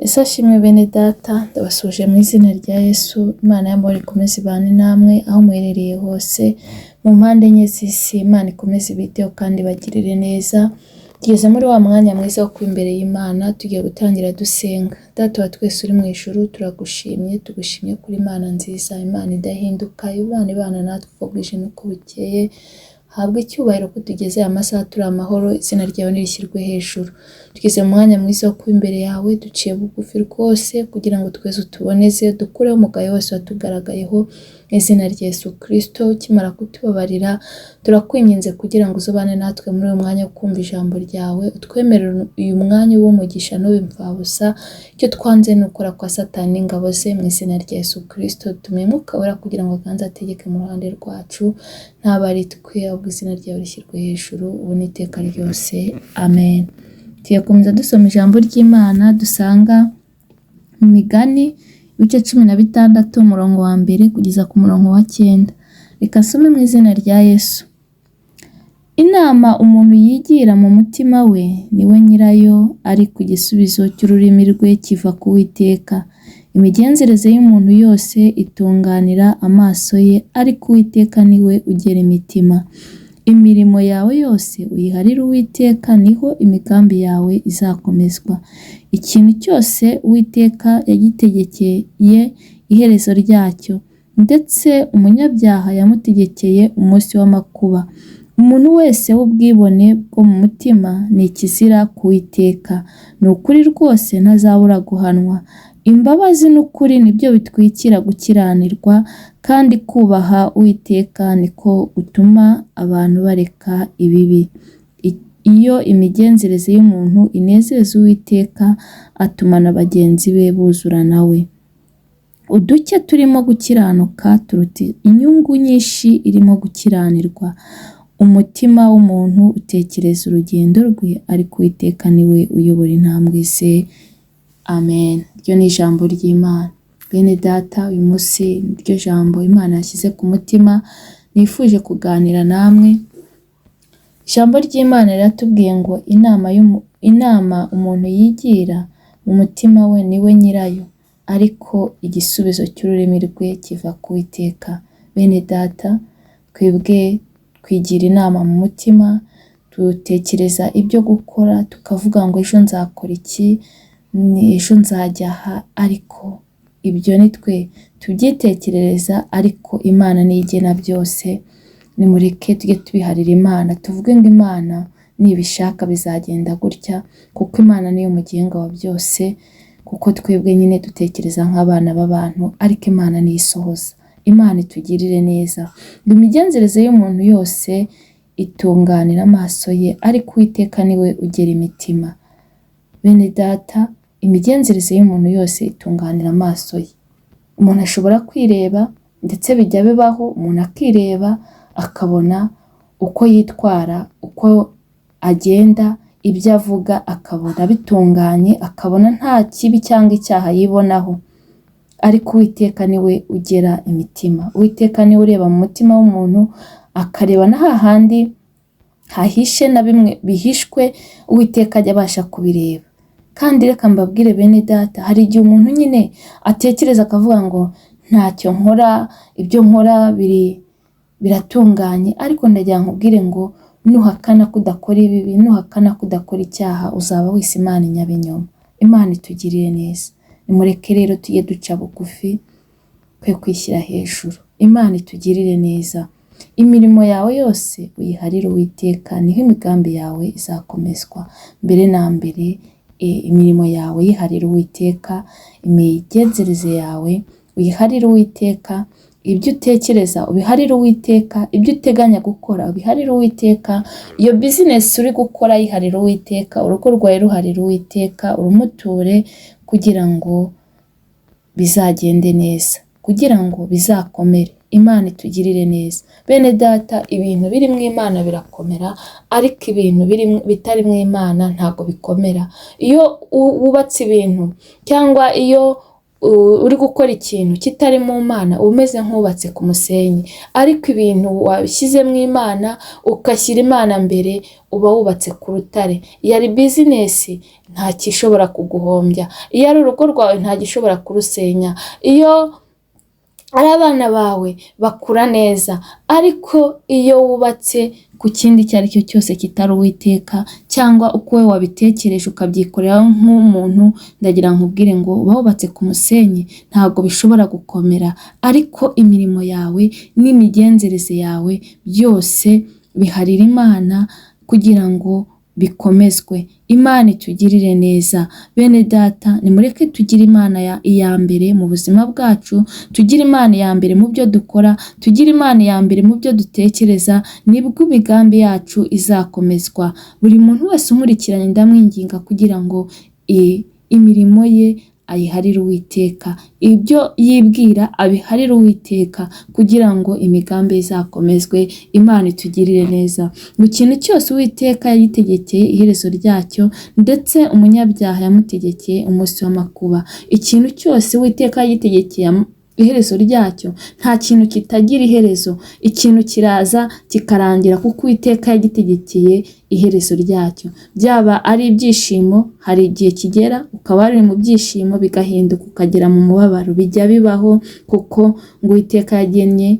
Yesu ashimwe bene data, ndabasuhuje mu izina rya Yesu, Imana y'amahoro ikomeze ibane namwe aho muherereye hose, mu mpande enye z'isi, Imana ikomeze ibiteho kandi ibagirire neza. Tugeze muri wa mwanya mwiza wo kuba imbere y'Imana, tugiye gutangira dusenga. Data wa twese uri mu ijuru, turagushimye, tugushimye kuri Imana nziza, Imana idahinduka, Imana ibana natwe uko bwije n'uko bukeye. Habwa icyubahiro ko tugeze aya masaha turi amahoro, izina ryawe nirishyirwe hejuru. Tugeze mu mwanya mwiza wo kuba imbere yawe, duciye bugufi rwose kugira ngo twese utuboneze, dukureho umugayo wose watugaragayeho mu izina rya Yesu Kristo. Ukimara kutubabarira, turakwinginze kugira ngo uzobane natwe muri uyu mwanya wo kumva ijambo ryawe, utwemerere uyu mwanya w'umugisha ntube imfabusa. Icyo twanze ni ukora kwa Satani n'ingabo ze mu izina rya Yesu Kristo. Tumenye Mwuka Wera kugira ngo aganze ategeke mu ruhande rwacu, ntaba ari twe, ahubwo izina ryawe rishyirwe hejuru ubu n'iteka ryose. Amen. Tugiye gukomeza dusoma ijambo ry'Imana dusanga mu Migani ibice 16 umurongo wa 1 kugeza ku murongo wa 9. Reka nsome mu izina rya Yesu. Inama umuntu yigira mu mutima we ni we nyirayo, ariko igisubizo cy'ururimi rwe kiva ku Uwiteka. Imigenzereze y'umuntu yose itunganira amaso ye, ariko Uwiteka ni we ugera imitima. Imirimo yawe yose uyiharire Uwiteka, niho imigambi yawe izakomezwa. Ikintu cyose Uwiteka yagitegekeye iherezo ryacyo, ndetse umunyabyaha yamutegekeye umunsi w'amakuba. Umuntu wese w'ubwibone bwo mu mutima ni ikizira ku Uwiteka, ni ukuri rwose ntazabura guhanwa. Imbabazi n'ukuri nibyo bitwikira gukiranirwa, kandi kubaha Uwiteka niko gutuma abantu bareka ibibi. Iyo imigenzereze y'umuntu inezeza Uwiteka, atuma na bagenzi be buzura nawe. Uduke turimo gukiranuka turuta inyungu nyinshi irimo gukiranirwa. Umutima w'umuntu utekereza urugendo rwe, ariko Uwiteka ni we uyobora intambwe ze. Amen. Iryo ni ijambo ry'Imana. Bene data, uyu munsi niryo jambo Imana yashyize ku mutima, nifuje kuganira namwe. Ijambo ry'Imana riratubwiye ngo inama umuntu yigira mu mutima we ni we nyirayo, ariko igisubizo cy'ururimi rwe kiva ku Uwiteka. Bene data, twebwe twigira inama mu mutima, dutekereza ibyo gukora, tukavuga ngo ejo nzakora iki, ejo nzajya aha, ariko ibyo ni twe tubyitekerereza, ariko Imana niyo igena byose. Nimureke tujye tubiharira Imana, tuvuge ngo Imana nibishaka bizagenda gutya, kuko Imana niyo mugenga wa byose, kuko twebwe nyine dutekereza nk'abana b'abantu, ariko Imana niyo isohoza. Imana itugirire neza. Ngo imigenzereze y'umuntu yose itunganira amaso ye, ariko Uwiteka ni we ugera imitima. Bene data, imigenzereze y'umuntu yose itunganira amaso ye. Umuntu ashobora kwireba, ndetse bijya bibaho, umuntu akireba akabona uko yitwara, uko agenda, ibyo avuga akabona bitunganye, akabona nta kibi cyangwa icyaha yibonaho. Ariko Uwiteka ni we ugera imitima. Uwiteka ni we ureba mu mutima w'umuntu, akareba na hahandi hahishe na bimwe bihishwe, Uwiteka ajya abasha kubireba. Kandi reka mbabwire bene data, hari igihe umuntu nyine atekereza akavuga ngo ntacyo nkora, ibyo nkora biratunganye, ariko ndagira nkubwire ngo nuhakana ko udakora ibibi, nuhakana ko udakora icyaha, uzaba wise Imana inyabinyoma. Imana itugirire neza. Nimureke rero tujye duca bugufi, twe kwishyira hejuru. Imana itugirire neza. Imirimo yawe yose uyiharire Uwiteka, niho imigambi yawe izakomezwa. Mbere na mbere imirimo yawe yiharire Uwiteka, imigenzereze yawe uyiharire Uwiteka, ibyo utekereza ubiharire Uwiteka, ibyo uteganya gukora ubiharire Uwiteka, iyo bizinesi uri gukora yiharire Uwiteka, urugo rwawe ruharire Uwiteka, urumuture kugira ngo bizagende neza, kugira ngo bizakomere. Imana itugirire neza. Bene data, ibintu biri mu Imana birakomera, ariko ibintu bitari mu Imana ntabwo bikomera. Iyo wubatse ibintu cyangwa iyo uri gukora ikintu kitari mu Mana, uba umeze nk'ubatse ku musenyi, ariko ibintu washyizemo Imana, ugashyira Imana mbere, uba wubatse ku rutare. Iyo ari business, nta gishobora kuguhombya. Iyo ari urugo rwawe, nta gishobora kurusenya. Iyo ari abana bawe, bakura neza. Ariko iyo wubatse ku kindi icyo ari cyo cyose kitari Uwiteka, cyangwa uko wowe wabitekereje ukabyikorera nk'umuntu, ndagira nkubwire ngo uba wubatse ku musenyi, ntabwo bishobora gukomera. Ariko imirimo yawe n'imigenzereze yawe byose biharira Imana kugira ngo bikomezwe. Imana itugirire neza. Bene data, nimureke tugire Imana iya mbere mu buzima bwacu, tugire Imana iya mbere mu byo dukora, tugire Imana iya mbere mu byo dutekereza, nibwo imigambi yacu izakomezwa. Buri muntu wese unkurikiranye, ndamwinginga kugira ngo imirimo ye ayiharire Uwiteka, ibyo yibwira abiharire Uwiteka, kugira ngo imigambi izakomezwe. Imana itugirire neza. Mu kintu cyose Uwiteka yagitegekeye iherezo ryacyo, ndetse umunyabyaha yamutegekeye umunsi w'amakuba. Ikintu cyose Uwiteka yagitegekeye iherezo ryacyo, nta kintu kitagira iherezo. Ikintu kiraza kikarangira kuko Uwiteka yagitegekeye iherezo ryacyo. Byaba ari ibyishimo, hari igihe kigera ukaba wari mu byishimo bigahinduka ukagera mu mubabaro, bijya bibaho kuko ngo Uwiteka yagennye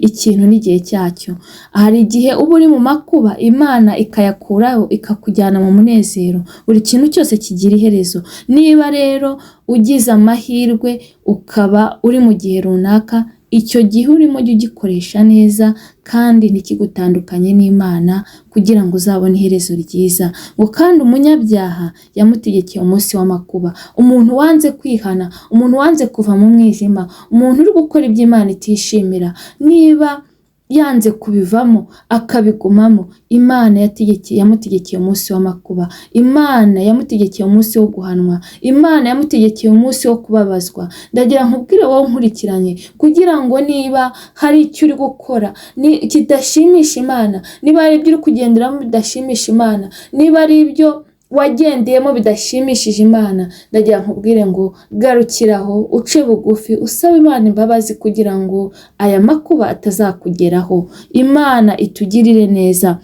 ikintu n'igihe cyacyo. Hari igihe uba uri mu makuba, Imana ikayakuraho ikakujyana mu munezero. Buri kintu cyose kigira iherezo. Niba rero ugize amahirwe ukaba uri mu gihe runaka, icyo gihe urimo jya ugikoresha neza kandi ntikigutandukanye n'Imana, kugira ngo uzabone iherezo ryiza. Ngo kandi umunyabyaha yamutegekeye umunsi w'amakuba. Umuntu wanze kwihana, umuntu wanze kuva mu mwijima, umuntu uri gukora ibyo Imana itishimira, niba yanze kubivamo akabigumamo, Imana yamutegekeye umunsi w'amakuba, Imana yamutegekeye umunsi wo guhanwa, Imana yamutegekeye umunsi wo kubabazwa. Ndagira nkubwire wowe nkurikiranye, kugira ngo niba hari icyo uri gukora kidashimisha Imana, niba hari ibyo uri kugenderamo bidashimisha Imana, niba ari ibyo wagendeyemo bidashimishije Imana, ndagira nkubwire ngo garukiraho, uce bugufi, usabe Imana imbabazi kugira ngo aya makuba atazakugeraho. Imana itugirire neza.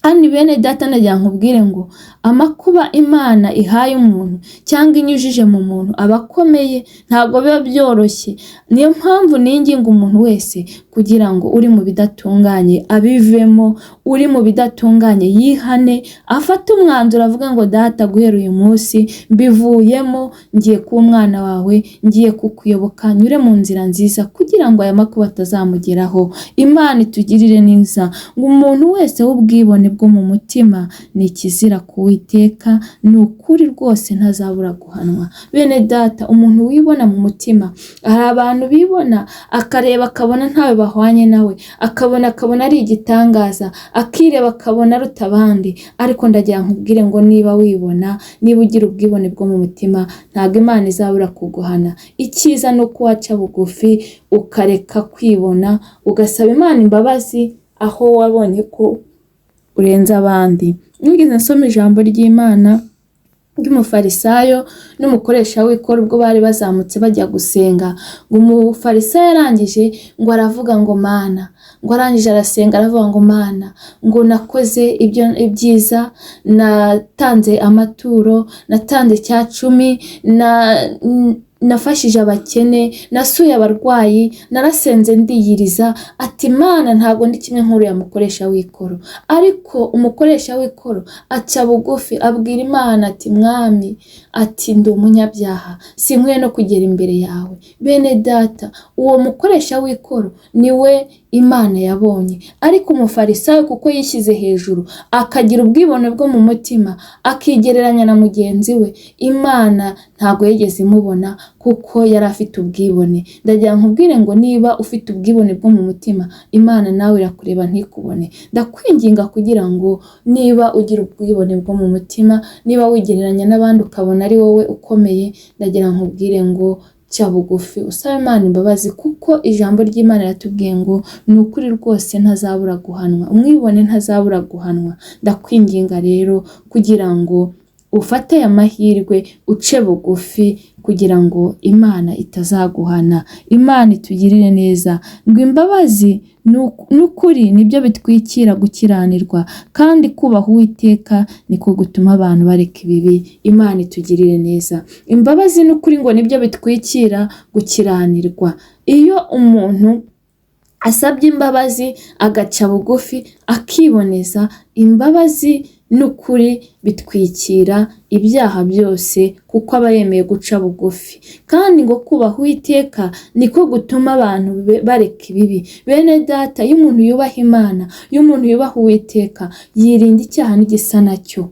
Kandi bene data, ndagira nkubwire ngo amakuba Imana ihaye umuntu cyangwa inyujije mu muntu aba akomeye, ntabwo biba byoroshye. Niyo mpamvu ninginga umuntu wese kugira ngo uri mu bidatunganye abivemo, uri mu bidatunganye yihane, afate umwanzuro avuga ngo data, guhera uyu munsi mbivuyemo, ngiye kuba umwana wawe, ngiye kukuyoboka, nyure mu nzira nziza, kugira ngo aya makuba atazamugeraho. Imana itugirire neza. Ngo umuntu wese w'ubwibone bwo mu mutima ni ikizira ku Uwiteka, ni ukuri rwose ntazabura guhanwa. Bene data, umuntu wibona mu mutima, hari abantu bibona akareba akabona ntawe bahwanye nawe, akabona ari igitangaza, akireba akabona aruta abandi. Ariko ndagira nkubwire ngo niba wibona, niba ugira ubwibone bwo mu mutima, ntabwo Imana izabura kuguhana. Icyiza ni uko waca bugufi ukareka kwibona, ugasaba Imana imbabazi aho wabonye ko urenze abandi. Nigeze nsoma ijambo ry'Imana ry'umufarisayo n'umukoresha w'ikoro ubwo bari bazamutse bajya gusenga. Ngo umufarisayo arangije ngo aravuga ngo Mana, ngo arangije arasenga aravuga ngo Mana, ngo nakoze ibyo ibyiza, natanze amaturo, natanze icya cumi, nafashije abakene, nasuye abarwayi, narasenze ndiyiriza. Ati Mana, ntabwo ndi kimwe nk'uriya mukoresha w'ikoro. Ariko umukoresha w'ikoro aca bugufi abwira Imana ati Mwami, ati ndi umunyabyaha, sinkwiye no kugera imbere yawe. Bene data, uwo mukoresha w'ikoro niwe Imana yabonye, ariko umufarisayo kuko yishyize hejuru akagira ubwibone bwo mu mutima, akigereranya na mugenzi we, Imana ntabwo yigeze imubona kuko yari afite ubwibone. Ndagira nkubwire ngo niba ufite ubwibone bwo mu mutima, Imana nawe irakureba ntikubone. Ndakwinginga kugira ngo niba ugira ubwibone bwo mu mutima, niba wigereranya n'abandi ukabona ari wowe ukomeye, ndagira nkubwire ngo cya bugufi usaba Imana imbabazi, kuko ijambo ry'Imana riratubwiye ngo ni ukuri rwose ntazabura guhanwa, umwibone ntazabura guhanwa. Ndakwinginga rero kugira ngo ufate aya mahirwe uce bugufi kugira ngo Imana ikurebe. kugira ngo Imana itazaguhana. Imana itugirire neza. Ngo imbabazi n'ukuri nibyo bitwikira gukiranirwa, kandi kubaha Uwiteka niko gutuma abantu bareka ibibi. Imana itugirire neza. Imbabazi n'ukuri ngo nibyo bitwikira gukiranirwa. Iyo umuntu asabye imbabazi agaca bugufi akiboneza, imbabazi n'ukuri bitwikira ibyaha byose kuko aba yemeye guca bugufi. Kandi ngo kubaha Uwiteka niko gutuma abantu bareka ibibi. Bene data, iyo umuntu yubaha Imana, iyo umuntu yubaha Uwiteka, yirinda icyaha n'igisa nacyo,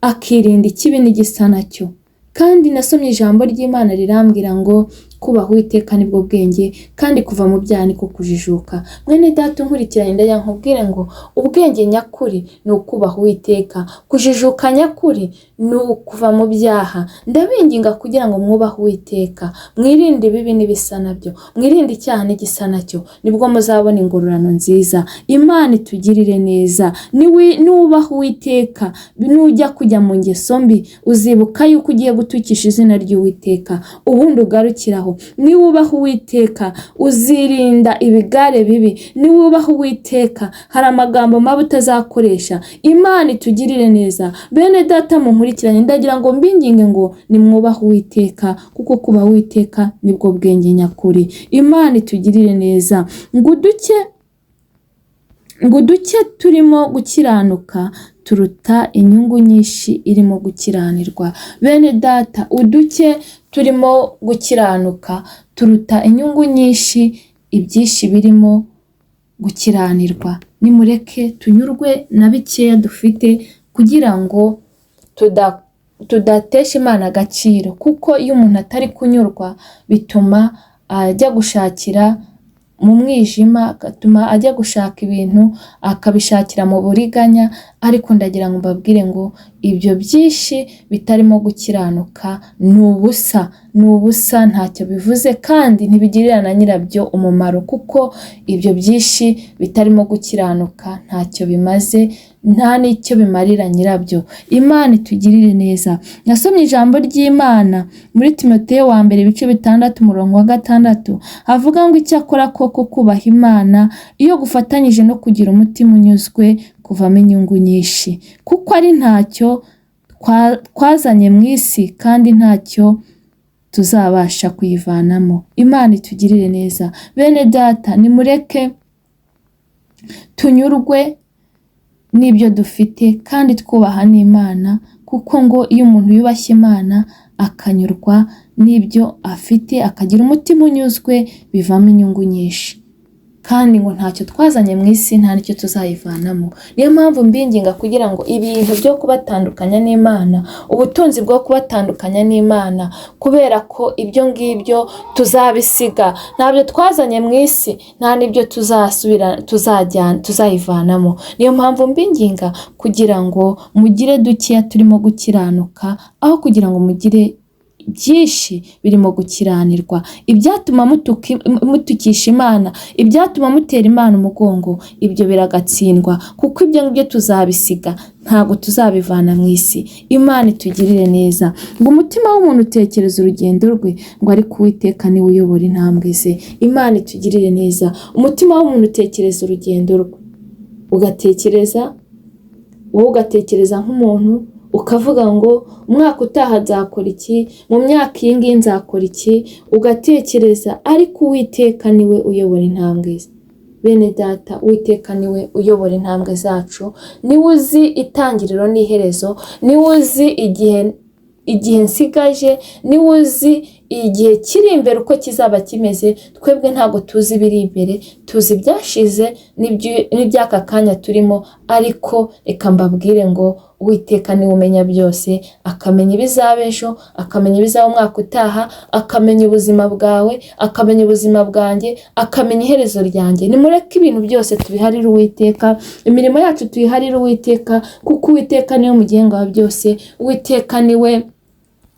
akirinda ikibi n'igisa nacyo. Kandi nasomye ijambo ry'Imana rirambwira ngo kubaha Uwiteka nibwo bwenge, kandi kuva mu byaha niko kujijuka. Mwene data unkurikiranye, ndagira nkubwire ngo ubwenge nyakuri ni ukubaha Uwiteka, kujijuka nyakuri ni ukuva mu byaha. Ndabinginga kugira ngo mwubahe Uwiteka, mwirinde ibibi n'ibisa nabyo, mwirinde icyaha n'igisa nacyo, nibwo muzabona ingororano nziza. Imana itugirire neza. Nubaha Uwiteka, nujya kujya mu ngeso mbi, uzibuka yuko ugiye gutukisha izina ry'Uwiteka, ubundi ugarukiraho. Niwubaha Uwiteka uzirinda ibigare bibi. Niwubaha Uwiteka hari amagambo mabi utazakoresha. Imana itugirire neza. Bene data munkurikiranye, ndagira ngo mbinginge ngo nimwubahe Uwiteka, kuko kubaha Uwiteka nibwo bwenge nyakuri. Imana itugirire neza. Ngo uduke turimo gukiranuka turuta inyungu nyinshi irimo gukiranirwa. Bene data, uduke turimo gukiranuka turuta inyungu nyinshi ibyinshi birimo gukiranirwa. Nimureke tunyurwe na bikeya dufite kugira ngo tudatesha Imana agaciro, kuko iyo umuntu atari kunyurwa bituma ajya gushakira mu mwijima, agatuma ajya gushaka ibintu akabishakira mu buriganya. Ariko ndagira ngo mbabwire ngo ibyo byinshi bitarimo gukiranuka ni ubusa, ni ubusa, ntacyo bivuze kandi ntibigirira na nyirabyo umumaro, kuko ibyo byinshi bitarimo gukiranuka ntacyo bimaze, nta n'icyo bimarira nyirabyo. Imana itugirire neza. Nasomye ijambo ry'Imana muri Timoteyo wa mbere ibice 6 umurongo wa 6, havuga ngo icyakora koko kubaha Imana iyo gufatanyije no kugira umutima unyuzwe kuvamo inyungu nyinshi, kuko ari ntacyo twazanye mu isi kandi ntacyo tuzabasha kuyivanamo. Imana itugirire neza. Bene data, nimureke tunyurwe n'ibyo dufite kandi twubaha n'Imana, kuko ngo iyo umuntu yubashye Imana akanyurwa n'ibyo afite akagira umutima unyuzwe bivamo inyungu nyinshi. Kandi ngo ntacyo twazanye mu isi nta n'icyo tuzayivanamo. Niyo mpamvu mbinginga kugira ngo ibintu byo kubatandukanya n'Imana, ubutunzi bwo kubatandukanya n'Imana, kubera ko ibyo ngibyo tuzabisiga, ntabyo twazanye mu isi nta n'ibyo tuzasubira tuzajyana tuzayivanamo. Niyo mpamvu mbinginga kugira ngo mugire dukeya turimo gukiranuka, aho kugira ngo mugire byinshi birimo gukiranirwa. Ibyatuma mutukisha Imana, ibyatuma mutera Imana umugongo, ibyo biragatsindwa, kuko ibyo ngibyo tuzabisiga, ntabwo tuzabivana mu isi. Imana itugirire neza. Ngo umutima w'umuntu utekereza urugendo rwe, ngo ariko Uwiteka niwe uyobora intambwe ze. Imana itugirire neza. Umutima w'umuntu utekereza urugendo rwe, ugatekereza wowe, ugatekereza nk'umuntu, ukavuga ngo umwaka utaha nzakora iki, mu myaka iyi ngiyi nzakora iki, ugatekereza, ariko Uwiteka niwe uyobora intambwe ze. Bene data, Uwiteka niwe uyobora intambwe zacu, niwe uzi itangiriro n'iherezo, niwe uzi igihe nsigaje, niwe uzi igihe kiri imbere uko kizaba kimeze. Twebwe ntabwo tuzi ibiri imbere, tuzi ibyashize n'iby'aka kanya turimo, ariko reka mbabwire ngo Uwiteka niwe umenya byose, akamenya ibizaba ejo, akamenya ibizaba umwaka utaha, akamenya ubuzima bwawe, akamenya ubuzima bwanjye, akamenya iherezo ryanjye. Nimureke ibintu byose tubiharire Uwiteka, imirimo yacu tuyiharire Uwiteka, kuko Uwiteka niwe mugenga wa byose, Uwiteka niwe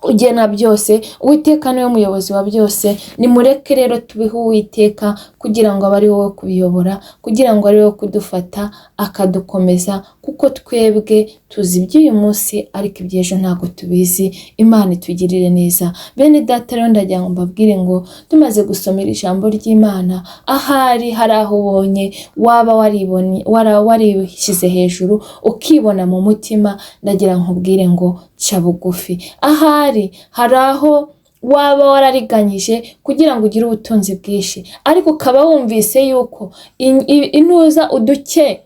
ugena byose, Uwiteka niwe muyobozi wa byose. Nimureke rero tubihe Uwiteka kugira ngo abe ari wowe kubiyobora, kugira ngo ari wowe kudufata akadukomeza, kuko twebwe Tuzi iby'uyu munsi ariko iby'ejo ntabwo tubizi. Imana itugirire neza. Bene data rero ndagira ngo mbabwire ngo tumaze gusomera ijambo ry'Imana, ahari hari aho ubonye waba waribonye warishyize hejuru ukibona mu mutima, ndagira nkubwire ngo ca bugufi. Ahari hari aho waba warariganyije kugira ngo ugire ubutunzi bwinshi, ariko ukaba wumvise yuko intuza uduke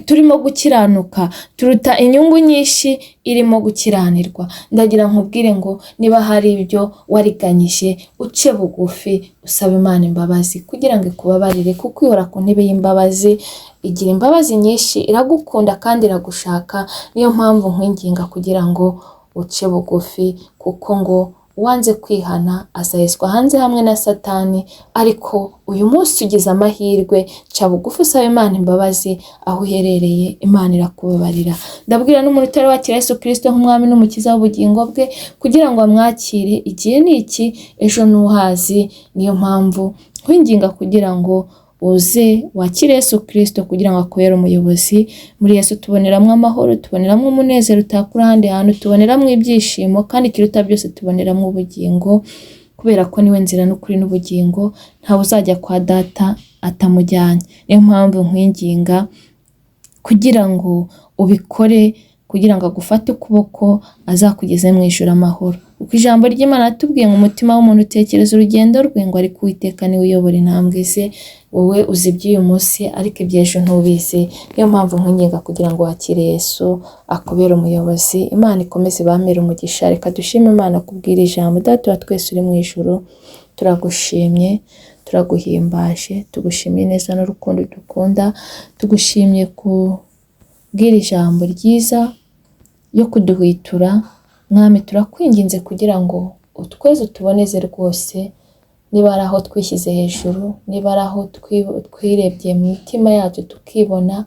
turimo gukiranuka turuta inyungu nyinshi irimo gukiranirwa. Ndagira nkubwire ngo niba hari ibyo wariganyije, uce bugufi usaba Imana imbabazi kugira ngo ikubabarire, kuko ihora ku ntebe y'imbabazi, igira imbabazi nyinshi, iragukunda kandi iragushaka. Niyo mpamvu nkwinginga kugira ngo uce bugufi, kuko ngo uwanze kwihana azahezwa hanze hamwe na Satani. Ariko uyu munsi ugize amahirwe, ca bugufi usaba Imana imbabazi aho uherereye, Imana irakubabarira. Ndabwira n'umuntu utari wakira Yesu Kristo nk'umwami n'umukiza w'ubugingo bwe kugira ngo amwakire, igihe ni iki, ejo ntuhazi. Niyo mpamvu nkwinginga kugira ngo uze wakire Yesu Kristo kugira ngo akubere umuyobozi. Muri Yesu tuboneramo amahoro, tuboneramo umunezero utakura ahandi hantu, tuboneramo ibyishimo, kandi ikiruta byose tuboneramo ubugingo, kubera ko niwe nzira n'ukuri n'ubugingo, ntawe uzajya kwa data atamujyanye. Niyo mpamvu nkwinginga kugira ngo ubikore, kugira ngo agufate ukuboko azakugeze mu ijuru amahoro. Kuko ijambo ry'Imana ratubwiye ngo umutima w'umuntu utekereza urugendo rwe, ngo ariko Uwiteka niwe uyobora intambwe ze. Wowe uzi iby'uyu munsi ariko iby'ejo ntubizi. Niyo mpamvu nkwinginga kugira ngo wakire Yesu akubere umuyobozi. Imana ikomeze ibamere umugisha. Reka dushime Imana kubwira ijambo. Data wa twese uri mu ijuru, turagushimye, turaguhimbaje, tugushimiye neza n'urukundo dukunda, tugushimye kubwira ijambo ryiza yo kuduhwitura. Mwami, turakwinginze kugira ngo utweze utuboneze rwose, niba ari aho twishyize hejuru, niba ari aho twirebye mu mitima yacu tukibona,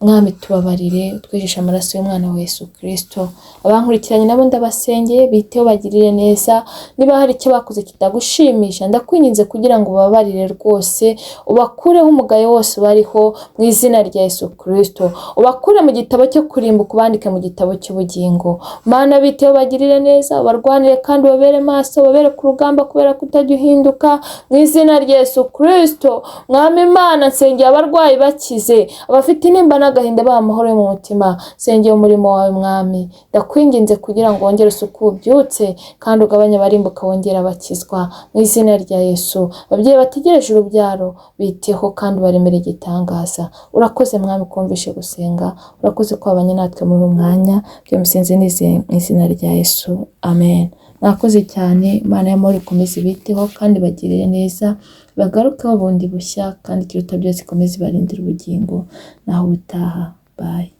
Mwami tubabarire, utwicishe amaraso y'umwana wa Yesu Kristo. Abankurikiranye nabo ndabasengeye, biteho bagirire neza. Niba hari icyo bakoze kitagushimisha, ndakwinginze kugira ngo ubabarire rwose, ubakureho umugayo wose ubariho mu izina rya Yesu Kristo, ubakure mu gitabo cyo kurimbuka ubandike mu gitabo cy'ubugingo. Mana, biteho bagirire neza, ubarwanire kandi ubabere maso, ubabere ku rugamba kubera kutajya uhinduka mu izina rya Yesu Kristo. Mwami Imana, nsengeye abarwayi bakize, abafite intimba n'agahinda baha amahoro yo mu mutima. Nsengeye umurimo wawe Mwami, ndakwinginze kugira ngo wongere usuku ubyutse kandi ugabanye abarimbuka wongere abakizwa mu izina rya Yesu. Ababyeyi bategereje urubyaro biteho kandi baremere igitangaza. Urakoze Mwami kumvishe gusenga, urakoze ko wabanye natwe muri uyu mwanya. Byo musenze nizeye mu izina rya Yesu, amen. Mwakoze cyane. Imana y'amahoro ikomeze ibiteho kandi bagirire neza, bagarukeho bundi bushya, kandi ikiruta byose ikomeze ibarindire ubugingo. Naho ubutaha, bye.